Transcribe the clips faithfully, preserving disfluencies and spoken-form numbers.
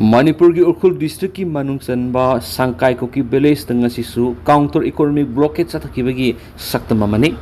ꯃꯅꯤꯄꯨꯔꯒꯤ ꯎꯈ꯭ꯔꯨꯜ ꯗꯤꯁꯇ꯭ꯔꯤꯛꯀꯤ ꯃꯅꯨꯡ ꯆꯟꯕ ꯁꯪꯀꯥꯏ ꯀꯨꯀꯤ ꯚꯤꯂꯦꯖꯇ ꯉꯁꯤꯁꯨ ꯀꯥꯎꯟꯇꯔ ꯏꯀꯣꯅꯣꯃꯤꯛ ꯕ꯭ꯂꯣꯀꯦꯠ ꯆꯠꯊꯈꯤꯕꯒꯤ ꯁꯛꯇꯝ ꯑꯃꯅꯤ꯫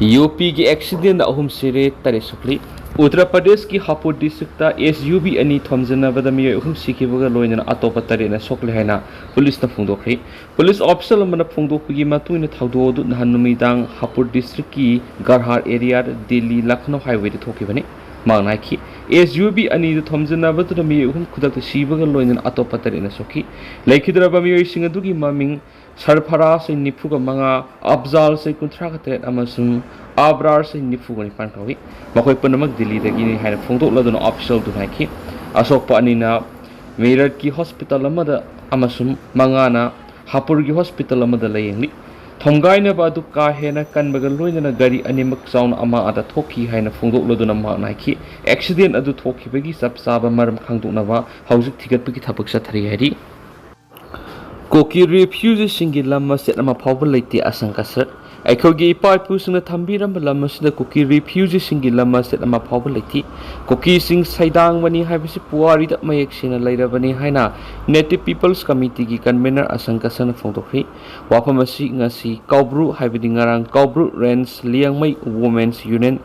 ꯌꯣꯄꯤꯒꯤ ꯑꯦꯛꯁꯤꯗꯦꯟꯗ ꯑꯍꯨꯝ ꯁꯤꯔꯦ, ꯇꯔꯦꯠ ꯁꯣꯛꯂꯤ꯫ ꯎꯠꯇꯔ ꯄ꯭ꯔꯗꯦꯁꯀꯤ ꯍꯥꯄꯨꯔ ꯗꯤꯁꯇ꯭ꯔꯤꯛꯇ ꯑꯦꯁ ꯌꯨ ꯚꯤ ꯑꯅꯤ ꯊꯣꯝꯖꯤꯟꯅꯕꯗ ꯃꯤꯑꯣꯏ ꯑꯍꯨꯝ ꯁꯤꯈꯤꯕꯒ ꯂꯣꯏꯅꯅ ꯑꯇꯣꯞꯄ ꯇꯔꯦꯠꯅ ꯁꯣꯛꯂꯦ ꯍꯥꯏꯅ ꯄꯨꯂꯤꯁꯅ ꯐꯣꯡꯗꯣꯛꯈ꯭ꯔꯦ꯫ ꯄꯨꯂꯤꯁ ꯑꯣꯐꯤꯁꯤꯌꯦꯜ ꯑꯃꯅ ꯐꯣꯡꯗꯣꯛꯄꯒꯤ ꯃꯇꯨꯡ ꯏꯟꯅ ꯊꯧꯗꯣꯛ ꯑꯗꯨ ꯅꯍꯥꯟ ꯅꯨꯃꯤꯗꯥꯡ ꯍꯥꯄꯨꯔ ꯗꯤꯁꯇ꯭ꯔꯤꯛꯀꯤ ꯒꯔꯍꯥꯔ ꯑꯦꯔꯤꯌꯥ, ꯗꯤꯜꯂꯤ ꯂꯈꯅꯧ ꯍꯥꯏꯋꯦꯗ ꯊꯣꯛꯈꯤꯕꯅꯤ꯫ ꯃꯍꯥꯛꯅ ꯍꯥꯏꯈꯤ, ꯑꯦꯁ ꯌꯨ ꯚꯤ ꯑꯅꯤꯗꯨ ꯊꯣꯝꯖꯤꯟꯅꯕꯗꯨꯅ ꯃꯤꯑꯣꯏ ꯑꯍꯨꯝ ꯈꯨꯗꯛꯇ ꯁꯤꯕꯒ ꯂꯣꯏꯅꯅ ꯑꯇꯣꯞꯄ ꯇꯔꯦꯠꯅ ꯁꯣꯛꯈꯤ꯫ ꯂꯩꯈꯤꯗ꯭ꯔꯕ ꯃꯤꯑꯣꯏꯁꯤꯡ ꯑꯗꯨꯒꯤ ꯃꯃꯤꯡ ꯁꯔꯐꯔꯥꯖ ꯅꯤꯐꯨꯒ ꯃꯉꯥ, ꯑꯐꯖꯥꯜ ꯆꯍꯤ ꯀꯨꯟꯊ꯭ꯔꯥꯒ ꯇꯔꯦꯠ ꯑꯃꯁꯨꯡ ꯑꯕ꯭ꯔꯥꯔ ꯆꯍꯤ ꯅꯤꯐꯨꯒ ꯅꯤꯄꯥꯟ ꯀꯧꯏ꯫ ꯃꯈꯣꯏ ꯄꯨꯝꯅꯃꯛ ꯗꯤꯜꯂꯤꯗꯒꯤꯅꯤ ꯍꯥꯏꯅ ꯐꯣꯡꯗꯣꯛꯂꯗꯨꯅ ꯑꯣꯐꯤꯁꯤꯌꯦꯜꯗꯨꯅ ꯍꯥꯏꯈꯤ꯫ ꯑꯁꯣꯛꯄ ꯑꯅꯤꯅ ꯃꯤꯔꯠꯀꯤ ꯍꯣꯁꯄꯤꯇꯥꯜ ꯑꯃꯗ ꯑꯃꯁꯨꯡ ꯃꯉꯥꯅ ꯍꯥꯄꯨꯔꯒꯤ ꯍꯣꯁꯄꯤꯇꯥꯜ ꯑꯃꯗ ꯂꯥꯌꯦꯡꯂꯤ꯫ ꯊꯣꯝꯒꯥꯏꯅꯕ ꯑꯗꯨ ꯀꯥ ꯍꯦꯟꯅ ꯀꯟꯕꯒ ꯂꯣꯏꯅꯅ ꯒꯥꯔꯤ ꯑꯅꯤꯃꯛ ꯆꯥꯎꯅ ꯑꯃ ꯑꯥꯗ ꯊꯣꯛꯈꯤ ꯍꯥꯏꯅ ꯐꯣꯡꯗꯣꯛꯂꯗꯨꯅ ꯃꯍꯥꯛꯅ ꯍꯥꯏꯈꯤ, ꯑꯦꯛꯁꯤꯗꯦꯟ ꯑꯗꯨ ꯊꯣꯛꯈꯤꯕꯒꯤ ꯆꯞ ꯆꯥꯕ ꯃꯔꯝ ꯈꯪꯗꯣꯛꯅꯕ ꯍꯧꯖꯤꯛ ꯊꯤꯒꯠꯄꯒꯤ ꯊꯕꯛ ꯆꯠꯊꯔꯤ ꯍꯥꯏꯔꯤ꯫ ꯀꯨꯀꯤ ꯔꯤꯐ꯭ꯌꯨꯖꯤꯁꯤꯡꯒꯤ ꯂꯝ ꯃꯆꯦꯠ ꯑꯃ ꯐꯥꯎꯕ ꯂꯩꯇꯦ, ꯑꯁꯪ ꯀꯁꯔꯠ꯫ ꯑꯩꯈꯣꯏꯒꯤ ꯏꯄꯥ ꯏꯄꯨꯁꯤꯡꯅ ꯊꯝꯕꯤꯔꯝꯕ ꯂꯝ ꯑꯁꯤꯗ ꯀꯨꯀꯤ ꯔꯤꯐ꯭ꯌꯨꯖꯤꯁꯤꯡꯒꯤ ꯂꯝ ꯃꯆꯦꯠ ꯑꯃ ꯐꯥꯎꯕ ꯂꯩꯇꯦ꯫ ꯀꯨꯀꯤꯁꯤꯡ ꯁꯩꯗꯥꯡꯕꯅꯤ ꯍꯥꯏꯕꯁꯤ ꯄꯨꯋꯥꯔꯤꯗ ꯃꯌꯦꯛ ꯁꯦꯡꯅ ꯂꯩꯔꯕꯅꯤ ꯍꯥꯏꯅ ꯅꯦꯇꯤꯚ ꯄꯤꯄꯜꯁ ꯀꯃꯤꯇꯤꯒꯤ ꯀꯟꯚꯦꯅꯔ ꯑꯁꯪ ꯀꯁꯔꯅ ꯐꯣꯡꯗꯣꯛꯈ꯭ꯔꯤ꯫ ꯋꯥꯐꯝ ꯑꯁꯤ ꯉꯁꯤ ꯀꯥꯎꯕ꯭ꯔꯨ, ꯍꯥꯏꯕꯗꯤ ꯉꯔꯥꯡ ꯀꯥꯎꯕ꯭ꯔꯨ ꯔꯦꯟꯖ ꯂꯤꯌꯥꯡꯃꯩ ꯋꯨꯃꯦꯟꯁ ꯌꯨꯅꯤꯌꯟ,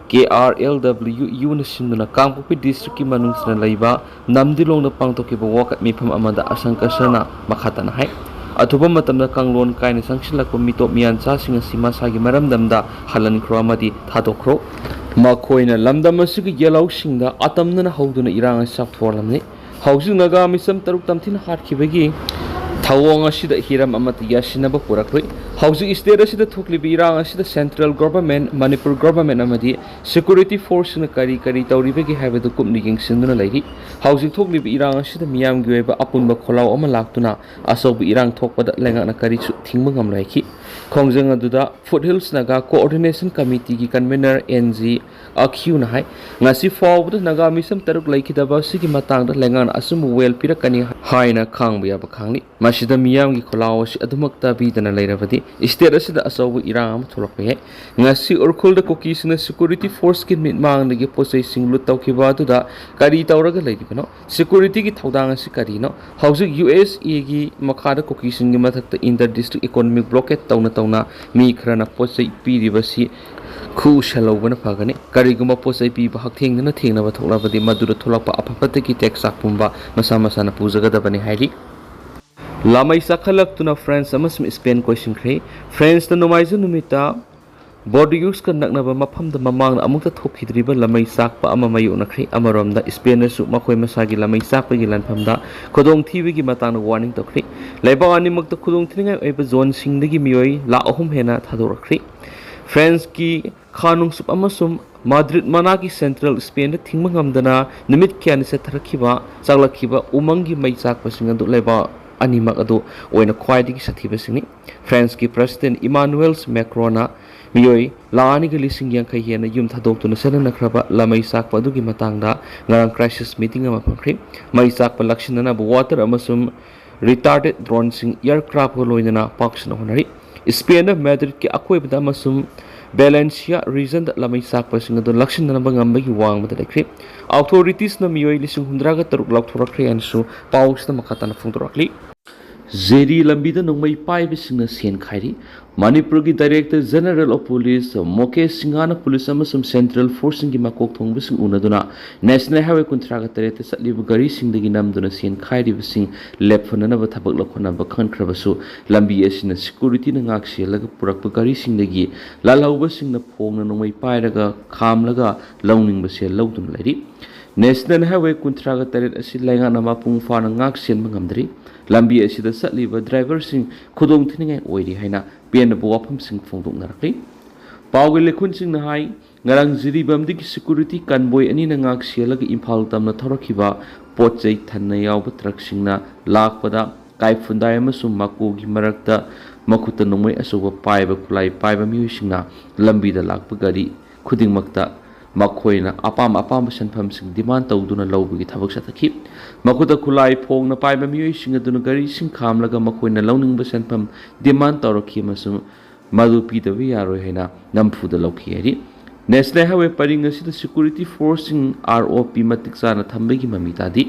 ꯀꯦ ꯑꯥꯔ ꯑꯦꯜ ꯗꯕ꯭ꯂꯤꯎ ꯌꯨꯅ ꯁꯤꯟꯗꯨꯅ ꯀꯥꯡꯄꯣꯛꯄꯤ ꯗꯤꯁꯇ꯭ꯔꯤꯛꯀꯤ ꯃꯅꯨꯡ ꯆꯟꯅ ꯂꯩꯕ ꯅꯝꯗꯤꯂꯣꯡꯗ ꯄꯥꯡꯊꯣꯛꯈꯤꯕ ꯋꯥꯀꯠ ꯃꯤꯐꯝ ꯑꯃꯗ ꯑꯁꯪꯀ ꯁꯔꯅ ꯃꯈꯥ ꯇꯥꯅ ꯍꯥꯏ, ꯑꯊꯨꯕ ꯃꯇꯝꯗ ꯀꯥꯡꯂꯣꯟ ꯀꯥꯏꯅ ꯆꯪꯁꯤꯜꯂꯛꯄ ꯃꯤꯇꯣꯞ ꯃꯤꯌꯥꯟꯆꯥꯁꯤꯡ ꯑꯁꯤ ꯃꯁꯥꯒꯤ ꯃꯔꯝꯗꯝꯗ ꯍꯜꯍꯟꯈ꯭ꯔꯣ ꯑꯃꯗꯤ ꯊꯥꯗꯣꯛꯈ꯭ꯔꯣ꯫ ꯃꯈꯣꯏꯅ ꯂꯝꯗꯝ ꯑꯁꯤꯒꯤ ꯌꯦꯜꯍꯧꯁꯤꯡꯗ ꯑꯇꯝꯅꯅ ꯍꯧꯗꯨꯅ ꯏꯔꯥꯡ ꯑꯁꯤ ꯆꯥꯎꯊꯣꯛꯍꯜꯂꯝꯂꯤ꯫ ꯍꯧꯖꯤꯛ ꯅꯥꯒꯥ ꯃꯤꯆꯝ ꯇꯔꯨꯛ ꯇꯝꯊꯤꯅ ꯍꯥꯠꯈꯤꯕꯒꯤ ꯊꯧꯑꯣꯡ ꯑꯁꯤꯗ ꯍꯤꯔꯝ ꯑꯃꯠꯇ ꯌꯥꯁꯤꯟꯅꯕ ꯄꯨꯔꯛꯂꯣꯏ꯫ ꯍꯧꯖꯤꯛ ꯁ꯭ꯇꯦꯠ ꯑꯁꯤꯗ ꯊꯣꯛꯂꯤꯕ ꯏꯔꯥꯡ ꯑꯁꯤꯗ ꯁꯦꯟꯇ꯭ꯔꯦꯜ ꯒꯣꯚꯔꯟꯃꯦꯟꯠ, ꯃꯅꯤꯄꯨꯔ ꯒꯣꯚꯔꯟꯃꯦꯟꯠ ꯑꯃꯗꯤ ꯁꯦꯀ꯭ꯌꯨꯔꯤꯇꯤ ꯐꯣꯔꯁꯁꯤꯡꯅ ꯀꯔꯤ ꯀꯔꯤ ꯇꯧꯔꯤꯕꯒꯦ ꯍꯥꯏꯕꯗꯨ ꯀꯨꯞꯅ ꯌꯦꯡꯁꯤꯟꯗꯨꯅ ꯂꯩꯔꯤ꯫ ꯍꯧꯖꯤꯛ ꯊꯣꯛꯂꯤꯕ ꯏꯔꯥꯡ ꯑꯁꯤꯗ ꯃꯤꯌꯥꯝꯒꯤ ꯑꯣꯏꯕ ꯑꯄꯨꯟꯕ ꯈꯣꯜꯂꯥꯎ ꯑꯃ ꯂꯥꯛꯇꯨꯅ ꯑꯆꯧꯕ ꯏꯔꯥꯡ ꯊꯣꯛꯄꯗ ꯂꯩꯉꯥꯛꯅ ꯀꯔꯤꯁꯨ ꯊꯤꯡꯕ ꯉꯝꯂꯣꯏ ꯍꯥꯏꯈꯤ꯫ ꯈꯣꯡꯖꯪ ꯑꯗꯨꯗ ꯐꯨꯠ ꯍꯤꯜꯁ ꯅꯥꯒꯥ ꯀꯣꯑꯣꯔꯗꯤꯅꯦꯁꯟ ꯀꯃꯤꯇꯤꯒꯤ ꯀꯟꯚꯦꯅꯔ ꯑꯦꯟ ꯖꯤ ꯑꯈ꯭ꯌꯨꯅ ꯍꯥꯏ, ꯉꯁꯤ ꯐꯥꯎꯕꯗ ꯅꯥꯒꯥ ꯃꯤꯆꯝ ꯇꯔꯨꯛ ꯂꯩꯈꯤꯗꯕ ꯑꯁꯤꯒꯤ ꯃꯇꯥꯡꯗ ꯂꯩꯉꯥꯛꯅ ꯑꯆꯨꯝꯕ ꯋꯦꯜ ꯄꯤꯔꯛꯀꯅꯤ ꯍꯥꯏꯅ ꯈꯥꯡꯕ ꯌꯥꯕ ꯈꯥꯡꯂꯤ꯫ ꯃꯁꯤꯗ ꯃꯤꯌꯥꯝꯒꯤ ꯈꯣꯜꯂꯥꯎ ꯑꯁꯤ ꯑꯗꯨꯃꯛ ꯇꯥꯕꯤꯗꯅ ꯂꯩꯔꯕꯗꯤ ꯁ꯭ꯇꯦꯠ ꯑꯁꯤꯗ ꯑꯆꯧꯕ ꯏꯔꯥꯡ ꯑꯃ ꯊꯣꯛꯂꯛꯄ ꯌꯥꯏ꯫ ꯉꯁꯤ ꯎꯔꯈꯨꯜꯗ ꯀꯨꯀꯤꯁꯤꯡꯅ ꯁꯦꯀ꯭ꯌꯨꯔꯤꯇꯤ ꯐꯣꯔꯁꯀꯤ ꯃꯤꯠꯃꯥꯡꯗꯒꯤ ꯄꯣꯠꯆꯩꯁꯤꯡ ꯂꯨꯠ ꯇꯧꯈꯤꯕ ꯑꯗꯨꯗ ꯀꯔꯤ ꯇꯧꯔꯒ ꯂꯩꯔꯤꯕꯅꯣ? ꯁꯦꯀ꯭ꯌꯨꯔꯤꯇꯤꯒꯤ ꯊꯧꯗꯥꯡ ꯑꯁꯤ ꯀꯔꯤꯅꯣ? ꯍꯧꯖꯤꯛ ꯌꯨ ꯑꯦꯁ ꯑꯦꯒꯤ ꯃꯈꯥꯗ ꯀꯨꯀꯤꯁꯤꯡꯒꯤ ꯃꯊꯛꯇ ꯏꯟꯇꯔ ꯗꯤꯁꯇ꯭ꯔꯤꯛ ꯏꯀꯣꯅꯣꯃꯤꯛ ꯕ꯭ꯂꯣꯀꯦꯠ ꯇꯧꯅ ꯇꯧꯅ ꯃꯤ ꯈꯔꯅ ꯄꯣꯠꯆꯩ ꯄꯤꯔꯤꯕꯁꯤ ꯈꯨ ꯎꯁꯜꯍꯧꯕꯅ ꯐꯒꯅꯤ꯫ ꯀꯔꯤꯒꯨꯝꯕ ꯄꯣꯠꯆꯩ ꯄꯤꯕ ꯍꯛꯊꯦꯡꯅꯅ ꯊꯦꯡꯅꯕ ꯊꯣꯛꯂꯕꯗꯤ ꯃꯗꯨꯗ ꯊꯣꯛꯂꯛꯄ ꯑꯐ ꯐꯠꯇꯒꯤ ꯇꯦꯛꯁ ꯆꯥꯛ ꯄꯨꯝꯕ ꯃꯁꯥ ꯃꯁꯥꯅ ꯄꯨꯖꯒꯗꯕꯅꯤ ꯍꯥꯏꯔꯤ꯫ ꯂꯥꯃꯩ ꯆꯥꯛꯈꯠꯂꯛꯇꯨꯅ ꯐ꯭ꯔꯥꯟꯁ ꯑꯃꯁꯨꯡ ꯁ꯭ꯄꯦꯟ ꯀꯣꯏꯁꯤꯟꯈ꯭ꯔꯦ꯫ ꯐ꯭ꯔꯥꯟꯁꯅ ꯅꯣꯡꯃꯥꯏꯖꯤꯡ ꯅꯨꯃꯤꯠꯇ ꯕꯣꯔꯗꯤꯌꯨꯁꯀ ꯅꯛꯅꯕ ꯃꯐꯝꯗ ꯃꯃꯥꯡꯗ ꯑꯃꯨꯛꯇ ꯊꯣꯛꯈꯤꯗ꯭ꯔꯤꯕ ꯂꯥꯃꯩ ꯆꯥꯛꯄ ꯑꯃ ꯃꯥꯌꯣꯛꯅꯈ꯭ꯔꯦ꯫ ꯑꯃꯔꯣꯝꯗ ꯁ꯭ꯄꯦꯟꯅꯁꯨ ꯃꯈꯣꯏ ꯃꯁꯥꯒꯤ ꯂꯥꯃꯩ ꯆꯥꯛꯄꯒꯤ ꯂꯥꯟꯐꯝꯗ ꯈꯨꯗꯣꯡꯊꯤꯕꯒꯤ ꯃꯇꯥꯡꯗ ꯋꯥꯔꯅꯤꯡ ꯇꯧꯈ꯭ꯔꯦ꯫ ꯂꯩꯕꯥꯛ ꯑꯅꯤꯃꯛꯇ ꯈꯨꯗꯣꯡꯊꯤꯅꯤꯡꯉꯥꯏ ꯑꯣꯏꯕ ꯖꯣꯟꯁꯤꯡꯗꯒꯤ ꯃꯤꯑꯣꯏ ꯂꯥꯈ ꯑꯍꯨꯝ ꯍꯦꯟꯅ ꯊꯥꯗꯣꯔꯛꯈ꯭ꯔꯦ꯫ ꯐ꯭ꯔꯥꯟꯁꯀꯤ ꯈꯥ ꯅꯣꯡꯆꯨꯞ ꯑꯃꯁꯨꯡ ꯃꯥꯗ꯭ꯔꯤꯗ ꯃꯅꯥꯛꯀꯤ ꯁꯦꯟꯇ꯭ꯔꯦꯜ ꯁ꯭ꯄꯦꯟꯗ ꯊꯤꯡꯕ ꯉꯝꯗꯅ ꯅꯨꯃꯤꯠ ꯀꯌꯥꯅꯤ ꯆꯠꯊꯔꯛꯈꯤꯕ ꯆꯥꯛꯂꯛꯈꯤꯕ ꯎꯃꯪꯒꯤ ꯃꯩ ꯆꯥꯛꯄꯁꯤꯡ ꯑꯗꯨ ꯂꯩꯕꯥꯛ ꯑꯅꯤꯃꯛ ꯑꯗꯨ ꯑꯣꯏꯅ ꯈ꯭ꯋꯥꯏꯗꯒꯤ ꯁꯥꯊꯤꯕꯁꯤꯡꯅꯤ꯫ ꯐ꯭ꯔꯥꯟꯁꯀꯤ ꯄ꯭ꯔꯁꯤꯗꯦꯟꯠ ꯏꯃꯥꯅꯨꯑꯦꯜ ꯃꯦꯀ꯭ꯔꯣꯟꯅ ꯃꯤꯑꯣꯏ ꯂꯥꯈ ꯑꯅꯤꯒ ꯂꯤꯁꯤꯡ ꯌꯥꯡꯈꯩ ꯍꯦꯟꯅ ꯌꯨꯝ ꯊꯥꯗꯣꯛꯇꯨꯅ ꯆꯠꯅꯅꯈ꯭ꯔꯕ ꯂꯥꯃꯩ ꯆꯥꯛꯄ ꯑꯗꯨꯒꯤ ꯃꯇꯥꯡꯗ ꯉꯔꯥꯡ ꯀ꯭ꯔꯥꯏꯁꯤꯁ ꯃꯤꯇꯤꯡ ꯑꯃ ꯐꯝꯈ꯭ꯔꯦ꯫ ꯃꯩ ꯆꯥꯛꯄ ꯂꯥꯛꯁꯤꯟꯅꯅꯕ ꯋꯥꯇꯔ ꯑꯃꯁꯨꯡ ꯔꯤꯇꯥꯔꯗꯦꯠ ꯗ꯭ꯔꯣꯟꯁꯤꯡ, ꯑꯦꯌꯔꯀ꯭ꯔꯥꯐꯀ ꯂꯣꯏꯅꯅ ꯄꯥꯛ ꯁꯟꯅ ꯍꯣꯠꯅꯔꯤ꯫ ꯁ꯭ꯄꯦꯟꯗ ꯃꯦꯗ꯭ꯔꯤꯗꯀꯤ ꯑꯀꯣꯏꯕꯗ ꯑꯃꯁꯨꯡ ꯕꯦꯂꯦꯟꯁꯤꯌꯥ ꯔꯤꯖꯟꯗ ꯂꯥꯃꯩ ꯆꯥꯛꯄꯁꯤꯡ ꯑꯗꯨ ꯂꯥꯛꯁꯤꯟꯅꯅꯕ ꯉꯝꯕꯒꯤ ꯋꯥꯡꯃꯗ ꯂꯩꯈ꯭ꯔꯦ꯫ ꯑꯣꯊꯣꯔꯤꯇꯤꯁꯅ ꯃꯤꯑꯣꯏ ꯂꯤꯁꯤꯡ ꯍꯨꯝꯗ꯭ꯔꯥꯒ ꯇꯔꯨꯛ ꯂꯥꯎꯊꯣꯔꯛꯈ꯭ꯔꯦ ꯍꯥꯏꯅꯁꯨ ꯄꯥꯎꯁꯤꯗ ꯃꯈꯥ ꯇꯥꯅ ꯐꯣꯡꯗꯣꯔꯛꯂꯤ꯫ ꯖꯤꯔꯤ ꯂꯝꯕꯤꯗ ꯅꯣꯡꯃꯩ ꯄꯥꯏꯕꯁꯤꯡꯅ ꯁꯦꯟ ꯈꯥꯏꯔꯤ꯫ ꯃꯅꯤꯄꯨꯔꯒꯤ Director General of Police Mukesh ꯁꯤꯡꯍꯅ ꯄꯨꯂꯤꯁ ꯑꯃꯁꯨꯡ ꯁꯦꯟꯇ꯭ꯔꯦꯜ ꯐꯣꯔꯁꯁꯤꯡꯒꯤ ꯃꯀꯣꯛ ꯊꯣꯡꯕꯁꯤꯡ ꯎꯅꯗꯨꯅ ꯅꯦꯁꯅꯦꯜ ꯍꯥꯏꯋꯦ ꯀꯨꯟꯊ꯭ꯔꯥꯒ ꯇꯔꯦꯠꯇ ꯆꯠꯂꯤꯕ ꯒꯥꯔꯤꯁꯤꯡꯗꯒꯤ ꯅꯝꯗꯨꯅ ꯁꯦꯟ ꯈꯥꯏꯔꯤꯕꯁꯤꯡ ꯂꯦꯞꯍꯟꯅꯅꯕ ꯊꯕꯛ ꯂꯧꯈꯠꯅꯕ ꯈꯟꯈ꯭ꯔꯕꯁꯨ, ꯂꯝꯕꯤ ꯑꯁꯤꯅ ꯁꯦꯀ꯭ꯌꯨꯔꯤꯇꯤꯅ ꯉꯥꯛ ꯁꯦꯜꯂꯒ ꯄꯨꯔꯛꯄ ꯒꯥꯔꯤꯁꯤꯡꯗꯒꯤ ꯂꯥꯜꯍꯧꯕꯁꯤꯡꯅ ꯐꯣꯡꯅ ꯅꯣꯡꯃꯩ ꯄꯥꯏꯔꯒ ꯈꯥꯝꯂꯒ ꯂꯧꯅꯤꯡꯕ ꯁꯦꯜ ꯂꯧꯗꯨꯅ ꯂꯩꯔꯤ꯫ ꯅꯦꯁꯅꯦꯜ ꯍꯥꯏꯋꯦ ꯀꯨꯟꯊ꯭ꯔꯥꯒ ꯇꯔꯦꯠ ꯑꯁꯤ ꯂꯩꯉꯥꯛꯅ ꯃꯄꯨꯡ ꯐꯥꯅ ꯉꯥꯛ ꯁꯦꯟꯕ ꯉꯝꯗ꯭ꯔꯤ꯫ ꯂꯝꯕꯤ ꯑꯁꯤꯗ ꯆꯠꯂꯤꯕ ꯗ꯭ꯔꯥꯏꯚꯔꯁꯤꯡ ꯈꯨꯗꯣꯡ ꯊꯤꯅꯤꯡꯉꯥꯏ ꯑꯣꯏꯔꯤ ꯍꯥꯏꯅ ꯄꯦꯟꯗꯕ ꯋꯥꯐꯝꯁꯤꯡ ꯐꯣꯡꯗꯣꯛꯅꯔꯛꯂꯤ꯫ ꯄꯥꯎꯒꯤ ꯂꯩꯈꯨꯟꯁꯤꯡꯅ ꯍꯥꯏ, ꯉꯔꯥꯡ ꯖꯤꯔꯤꯕꯥꯝꯗꯒꯤ ꯁꯦꯀ꯭ꯌꯨꯔꯤꯇꯤ ꯀꯟꯕꯣꯏ ꯑꯅꯤꯅ ꯉꯥꯛ ꯁꯦꯜꯂꯒ ꯏꯝꯐꯥꯜ ꯇꯝꯅ ꯊꯧꯔꯛꯈꯤꯕ ꯄꯣꯠ ꯆꯩ ꯊꯟꯅ ꯌꯥꯎꯕ ꯇ꯭ꯔꯛꯁꯤꯡꯅ ꯂꯥꯛꯄꯗ ꯀꯥꯏꯐꯨꯟꯗꯥꯏ ꯑꯃꯁꯨꯡ ꯃꯀꯣꯛꯒꯤ ꯃꯔꯛꯇ ꯃꯈꯨꯠꯇ ꯅꯣꯡꯃꯩ ꯑꯆꯧꯕ ꯄꯥꯏꯕ, ꯈꯨꯠꯂꯥꯏ ꯄꯥꯏꯕ ꯃꯤꯑꯣꯏꯁꯤꯡꯅ ꯂꯝꯕꯤꯗ ꯂꯥꯛꯄ ꯒꯥꯔꯤ ꯈꯨꯗꯤꯡꯃꯛꯇ ꯃꯈꯣꯏꯅ ꯑꯄꯥꯝ ꯑꯄꯥꯝꯕ ꯁꯦꯟꯐꯝꯁꯤꯡ ꯗꯤꯃꯥꯟ ꯇꯧꯗꯨꯅ ꯂꯧꯕꯒꯤ ꯊꯕꯛ ꯆꯠꯊꯈꯤ꯫ ꯃꯈꯨꯠꯇ ꯈꯨꯠꯂꯥꯏ ꯐꯣꯡꯅ ꯄꯥꯏꯕ ꯃꯤꯑꯣꯏꯁꯤꯡ ꯑꯗꯨꯅ ꯒꯥꯔꯤꯁꯤꯡ ꯈꯥꯝꯂꯒ ꯃꯈꯣꯏꯅ ꯂꯧꯅꯤꯡꯕ ꯁꯦꯟꯐꯝ ꯗꯤꯃꯥꯟ ꯇꯧꯔꯛꯈꯤ ꯑꯃꯁꯨꯡ ꯃꯗꯨ ꯄꯤꯗꯕ ꯌꯥꯔꯣꯏ ꯍꯥꯏꯅ ꯅꯝꯐꯨꯗ ꯂꯧꯈꯤ ꯍꯥꯏꯔꯤ꯫ ꯅꯦꯁꯅꯦꯜ ꯍꯥꯏꯋꯦ ꯄꯔꯤꯡ ꯑꯁꯤꯗ ꯁꯦꯀ꯭ꯌꯨꯔꯤꯇꯤ ꯐꯣꯔꯁꯁꯤꯡ ROP ꯃꯇꯤꯛ ꯆꯥꯅ ꯊꯝꯕꯒꯤ ꯃꯃꯤ ꯇꯥꯗꯦ꯫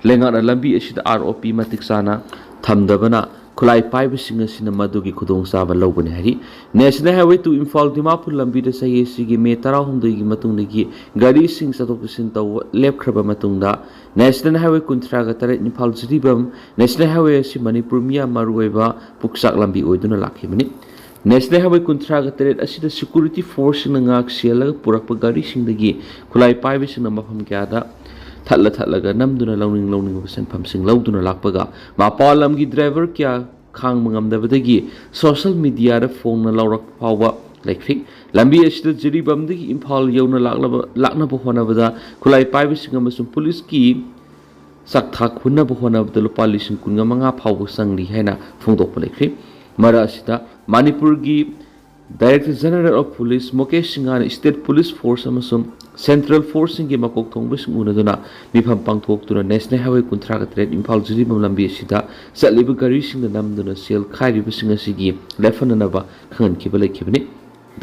ꯂꯩꯉꯥꯛꯅ ꯂꯝꯕꯤ ꯑꯁꯤꯗ ROP ꯃꯇꯤꯛ ꯆꯥꯅ ꯊꯝꯗꯕꯅ ꯈꯨꯠꯂꯥꯏ ꯄꯥꯏꯕꯁꯤꯡ ꯑꯁꯤꯅ ꯃꯗꯨꯒꯤ ꯈꯨꯗꯣꯡꯆꯥꯕ ꯂꯧꯕꯅꯤ ꯍꯥꯏꯔꯤ꯫ National highway two Imphal Dimapur ꯂꯝꯕꯤꯗ ꯆꯍꯤ ꯑꯁꯤꯒꯤ ꯃꯦ ꯇꯔꯥꯍꯨꯝꯗꯣꯏꯒꯤ ꯃꯇꯨꯡꯗꯒꯤ ꯒꯥꯔꯤꯁꯤꯡ ꯆꯠꯊꯣꯛ ꯆꯠꯁꯤꯟ ꯇꯧꯕ ꯂꯦꯞꯈ꯭ꯔꯕ ꯃꯇꯨꯡꯗ, ꯅꯦꯁꯅꯦꯜ ꯍꯥꯏꯋꯦ ꯀꯨꯟꯊ꯭ꯔꯥꯒ ꯇꯔꯦꯠ ꯏꯝꯐꯥꯜ ꯖꯤꯔꯤꯕꯥꯝ ꯅꯦꯁꯅꯦꯜ ꯍꯥꯏꯋꯦ ꯑꯁꯤ ꯃꯅꯤꯄꯨꯔ ꯃꯤꯌꯥꯝ ꯃꯔꯨꯑꯣꯏꯕ ꯄꯨꯛꯆꯥꯛ ꯂꯝꯕꯤ ꯑꯣꯏꯗꯨꯅ ꯂꯥꯛꯈꯤꯕꯅꯤ꯫ ꯅꯦꯁꯅꯦꯜ ꯍꯥꯏꯋꯦ ꯀꯨꯟꯊ꯭ꯔꯥꯒ ꯇꯔꯦꯠ ꯑꯁꯤꯗ ꯁꯦꯀ꯭ꯌꯨꯔꯤꯇꯤ ꯐꯣꯔꯁꯁꯤꯡꯅ ꯉꯥꯛ ꯁꯦꯜꯂꯒ ꯄꯨꯔꯛꯄ ꯒꯥꯔꯤꯁꯤꯡꯗꯒꯤ ꯈꯨꯠꯂꯥꯏ ꯄꯥꯏꯕꯁꯤꯡꯅ ꯃꯐꯝ ꯀꯌꯥꯗ ꯊꯠꯂ ꯊꯠꯂꯒ ꯅꯝꯗꯨꯅ ꯂꯧꯅꯤꯡ ꯂꯧꯅꯤꯡꯕ ꯁꯦꯟꯐꯝꯁꯤꯡ ꯂꯧꯗꯨꯅ ꯂꯥꯛꯄꯒ, ꯃꯄꯥꯟ ꯂꯝꯒꯤ ꯗ꯭ꯔꯥꯏꯚꯔ ꯀꯌꯥ ꯈꯥꯡꯕ ꯉꯝꯗꯕꯗꯒꯤ ꯁꯣꯁꯤꯌꯦꯜ ꯃꯤꯗꯤꯌꯥꯗ ꯐꯣꯡꯅ ꯂꯥꯎꯔꯛꯄ ꯐꯥꯎꯕ ꯂꯩꯈ꯭ꯔꯤ꯫ ꯂꯝꯕꯤ ꯑꯁꯤꯗ ꯖꯤꯔꯤꯕꯥꯝꯗꯒꯤ ꯏꯝꯐꯥꯜ ꯌꯧꯅ ꯂꯥꯛꯂꯕ, ꯂꯥꯛꯅꯕ ꯍꯣꯠꯅꯕꯗ ꯈꯨꯠꯂꯥꯏ ꯄꯥꯏꯕꯁꯤꯡ ꯑꯃꯁꯨꯡ ꯄꯨꯂꯤꯁꯀꯤ ꯆꯥꯛꯊꯥꯛ ꯍꯨꯟꯅꯕ ꯍꯣꯠꯅꯕꯗ ꯂꯨꯄꯥ ꯂꯤꯁꯤꯡ ꯀꯨꯟꯒ ꯃꯉꯥ ꯐꯥꯎꯕ ꯆꯪꯂꯤ ꯍꯥꯏꯅ ꯐꯣꯡꯗꯣꯛꯄ ꯂꯩꯈ꯭ꯔꯤ꯫ ꯃꯔꯛ ꯑꯁꯤꯗ ꯃꯅꯤꯄꯨꯔꯒꯤ Director General of Police Mukesh ꯁꯤꯡꯍꯅ ꯁ꯭ꯇꯦꯠ ꯄꯨꯂꯤꯁ ꯐꯣꯔꯁ ꯑꯃꯁꯨꯡ ꯁꯦꯟꯇ꯭ꯔꯦꯜ ꯐꯣꯔꯁꯁꯤꯡꯒꯤ ꯃꯀꯣꯛ ꯊꯣꯡꯕꯁꯤꯡ ꯎꯅꯗꯨꯅ ꯃꯤꯐꯝ ꯄꯥꯡꯊꯣꯛꯇꯨꯅ ꯅꯦꯁꯅꯦꯜ ꯍꯥꯏꯋꯦ ꯀꯨꯟꯊ꯭ꯔꯥꯒ ꯇꯔꯦꯠ ꯏꯝꯐꯥꯜ ꯖꯤꯔꯤꯕꯥꯝ ꯂꯝꯕꯤ ꯑꯁꯤꯗ ꯆꯠꯂꯤꯕ ꯒꯥꯔꯤꯁꯤꯡꯗ ꯅꯝꯗꯨꯅ ꯁꯦꯜ ꯈꯥꯏꯔꯤꯕꯁꯤꯡ ꯑꯁꯤꯒꯤ ꯂꯦꯞꯍꯟꯅꯅꯕ ꯈꯪꯍꯟꯈꯤꯕ ꯂꯩꯈꯤꯕꯅꯤ꯫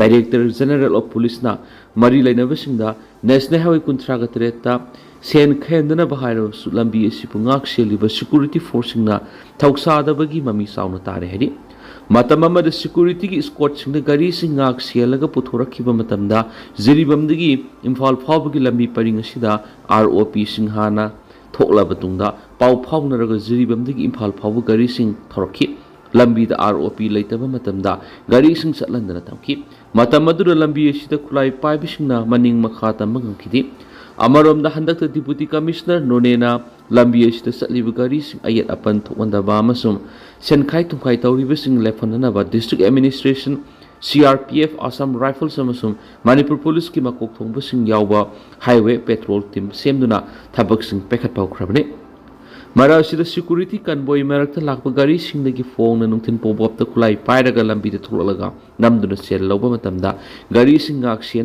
Director General of Policeꯅ ꯃꯔꯤ ꯂꯩꯅꯕꯁꯤꯡꯗ ꯅꯦꯁꯅꯦꯜ ꯍꯥꯏꯋꯦ ꯀꯨꯟꯊ꯭ꯔꯥꯒ ꯇꯔꯦꯠꯇ ꯁꯦꯟ ꯈꯥꯏꯍꯟꯗꯅꯕ ꯍꯥꯏꯔꯕꯁꯨ ꯂꯝꯕꯤ ꯑꯁꯤꯕꯨ ꯉꯥꯛ ꯁꯦꯜꯂꯤꯕ ꯁꯦꯀ꯭ꯌꯨꯔꯤꯇꯤ ꯐꯣꯔꯁꯁꯤꯡꯅ ꯊꯧꯁꯥꯗꯕꯒꯤ ꯃꯃꯤ ꯆꯥꯎꯅ ꯇꯥꯔꯦ ꯍꯥꯏꯔꯤ꯫ ꯃꯇꯝ ꯑꯃꯗ ꯁꯦꯀ꯭ꯌꯨꯔꯤꯇꯤꯒꯤ ꯏꯁꯀꯣꯔꯠꯁꯤꯡꯗ ꯒꯥꯔꯤꯁꯤꯡ ꯉꯥꯛ ꯁꯦꯜꯂꯒ ꯄꯨꯊꯣꯔꯛꯈꯤꯕ ꯃꯇꯝꯗ ꯖꯤꯔꯤꯕꯥꯝꯗꯒꯤ ꯏꯝꯐꯥꯜ ꯐꯥꯎꯕꯒꯤ ꯂꯝꯕꯤ ꯄꯔꯤꯡ ꯑꯁꯤꯗ ꯑꯥꯔ ꯑꯣ ꯄꯤꯁꯤꯡ ꯍꯥꯟꯅ ꯊꯣꯛꯂꯕ ꯇꯨꯡꯗ ꯄꯥꯎ ꯐꯥꯎꯅꯔꯒ ꯖꯤꯔꯤꯕꯥꯝꯗꯒꯤ ꯏꯝꯐꯥꯜ ꯐꯥꯎꯕ ꯒꯥꯔꯤꯁꯤꯡ ꯊꯧꯔꯛꯈꯤ꯫ ꯂꯝꯕꯤꯗ ꯑꯥꯔ ꯑꯣ ꯄꯤ ꯂꯩꯇꯕ ꯃꯇꯝꯗ ꯒꯥꯔꯤꯁꯤꯡ ꯆꯠꯍꯟꯗꯅ ꯊꯝꯈꯤ꯫ ꯃꯇꯝ ꯑꯗꯨꯗ ꯂꯝꯕꯤ ꯑꯁꯤꯗ ꯈꯨꯠꯂꯥꯏ ꯄꯥꯏꯕꯁꯤꯡꯅ ꯃꯅꯤꯡ ꯃꯈꯥ ꯇꯝꯕ ꯉꯝꯈꯤꯗꯦ꯫ ꯑꯃꯔꯣꯝꯗ ꯍꯟꯗꯛꯇ ꯗꯤꯄꯨꯇꯤ ꯀꯃꯤꯁꯅꯔ ꯅꯣꯅꯦꯅ ꯂꯝꯕꯤ ꯑꯁꯤꯗ ꯆꯠꯂꯤꯕ ꯒꯥꯔꯤꯁꯤꯡ ꯑꯌꯦꯠ ꯑꯄꯟ ꯊꯣꯛꯍꯟꯗꯕ ꯑꯃꯁꯨꯡ ꯁꯦꯟꯈꯥꯏ ꯊꯨꯝꯈꯥꯏ ꯇꯧꯔꯤꯕꯁꯤꯡ ꯂꯦꯞꯍꯟꯅꯅꯕ district administration, C R P F, Assam rifles ꯑꯃꯁꯨꯡ ꯃꯅꯤꯄꯨꯔ ꯄꯨꯂꯤꯁꯀꯤ ꯃꯀꯣꯛ ꯊꯣꯡꯕꯁꯤꯡ ꯌꯥꯎꯕ ꯍꯥꯏꯋꯦ ꯄꯦꯇ꯭ꯔꯣꯜ ꯇꯤꯝ ꯁꯦꯝꯗꯨꯅ ꯊꯕꯛꯁꯤꯡ ꯄꯥꯏꯈꯠꯄ ꯍꯧꯈ꯭ꯔꯕꯅꯤ꯫ ꯃꯔꯛ ꯑꯁꯤꯗ ꯁꯦꯀ꯭ꯌꯨꯔꯤꯇꯤ ꯀꯟꯚꯣꯏ ꯃꯔꯛꯇ ꯂꯥꯛꯄ ꯒꯥꯔꯤꯁꯤꯡꯗꯒꯤ ꯐꯣꯡꯅ ꯅꯨꯡꯊꯤꯜ ꯄꯣꯕꯣꯞꯇ ꯈꯨꯠꯂꯥꯏ ꯄꯥꯏꯔꯒ ꯂꯝꯕꯤꯗ ꯊꯣꯛꯂꯛꯂꯒ ꯅꯝꯗꯨꯅ ꯁꯦꯜ ꯂꯧꯕ ꯃꯇꯝꯗ ꯒꯥꯔꯤꯁꯤꯡ ꯉꯥꯛ ꯁꯦꯟꯅꯕ